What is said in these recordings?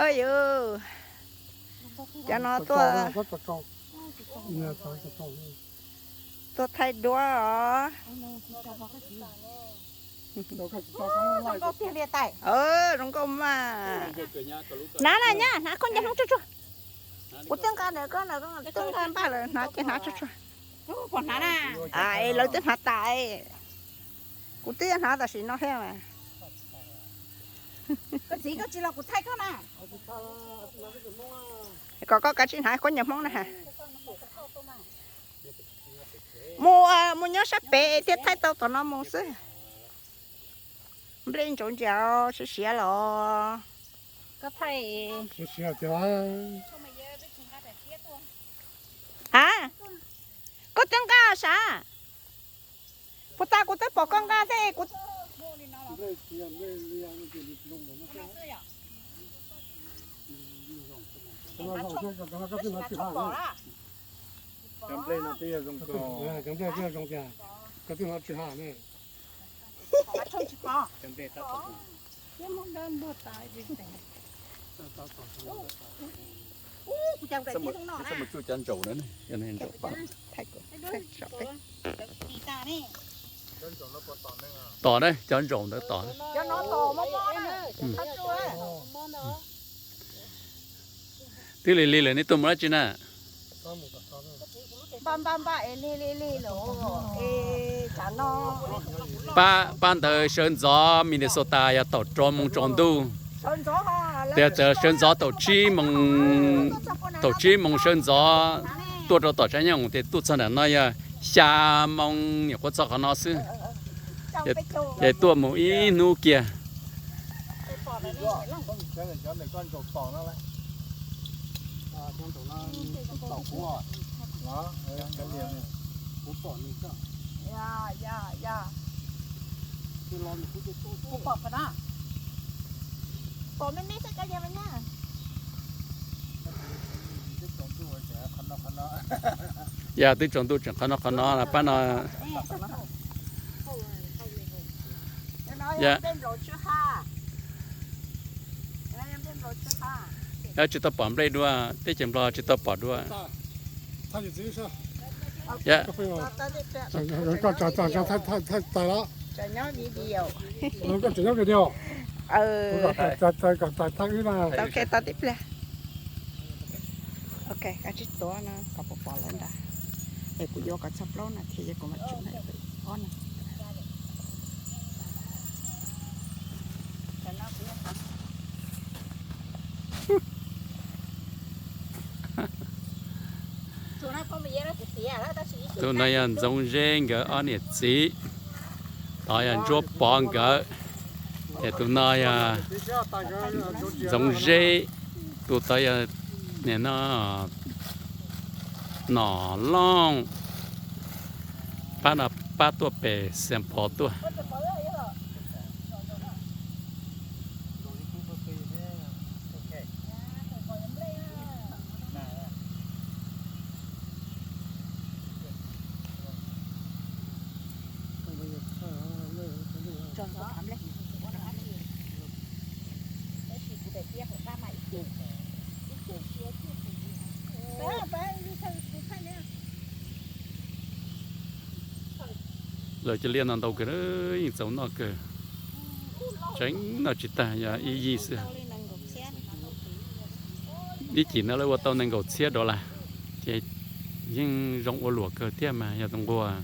Oj yus, cov no tuaj, tuaj thaij duab os. Zoo nkauj maj. Hnav na nyab, hnav khaub ncaws hmoob tsuag tsuag. Kuv twb nqa ntawm koj, twb nqa npaj lawm, hnav ces hnav tsuag tsuag. Es lawv twb hnav tas, kuv twb hnav tam sim no thiab mas. Kom koj kav tsij hnav khaub ncaws hmoob na. Mus, mus nyob sab pem thiaj thaij tau tom no mus xwb. Nplej ntsaus ntsia siav siav los. Ha, koj twb nqa sav. Puas tas kuv twb pom koj nqa thiab kuv. Cov nplej no twb yog zoo kawg. Cov nplej no twb yog zoo tiag, koj twb hnav tsis haj ne. Cov nplej tab tom. Xab mus txuj cov ntsaum na, yog ntsaum pam. Tom na, cov ntsaum ntawd tom. Twb lig lig lawm, nej tuaj mus dab tsi na? Pab, pab ntawd sawv ntxov Minnesota yog thaum rau moos tsaus ntuj. Tias txawm sawv ntxov thaum tsib moos, thaum tsib moos sawv ntxov tuaj rau tom Tsab Nyoog, ces tuaj txog nram no yog xya moos nyuam qhuav txog qhov no xwb. Ces tuaj mus ib hnub kiag. Yog twb tsaus ntuj tseem qhov no qhov no pab no. Tsis tau pom nplej dua, teb chaws Nplog tsis tau pom dua. Tau tib pliag. Ok, koj tsis tuav no kom pom pom lawm ntag. Es kuv yuav kom txog plaub na thiab, kuv mam tsum na. Ob na. Tus no yog Ntxoov Zeb nkawd ob niam txiv, tod yog Ntsuab Pov nkawd, es tus no yog Ntxoov Zeb, tus tod yog nim no Nom Looj, pab no pab tuaj pem Xeev Pov tuaj. Lawv cov liaj no ntau kawg, yeej txaus noj kawg. Tseem noj tsis tag, yog ib yig xwb. Ib cim no lawv ua tau nees nkaum txhiab dollar, ces yeej zoo ua luam kawg thiab mas yog tus nquag.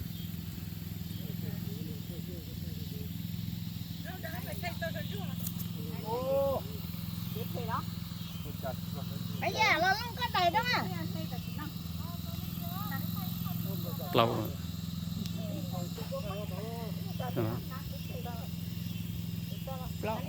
Plaub. Plaub.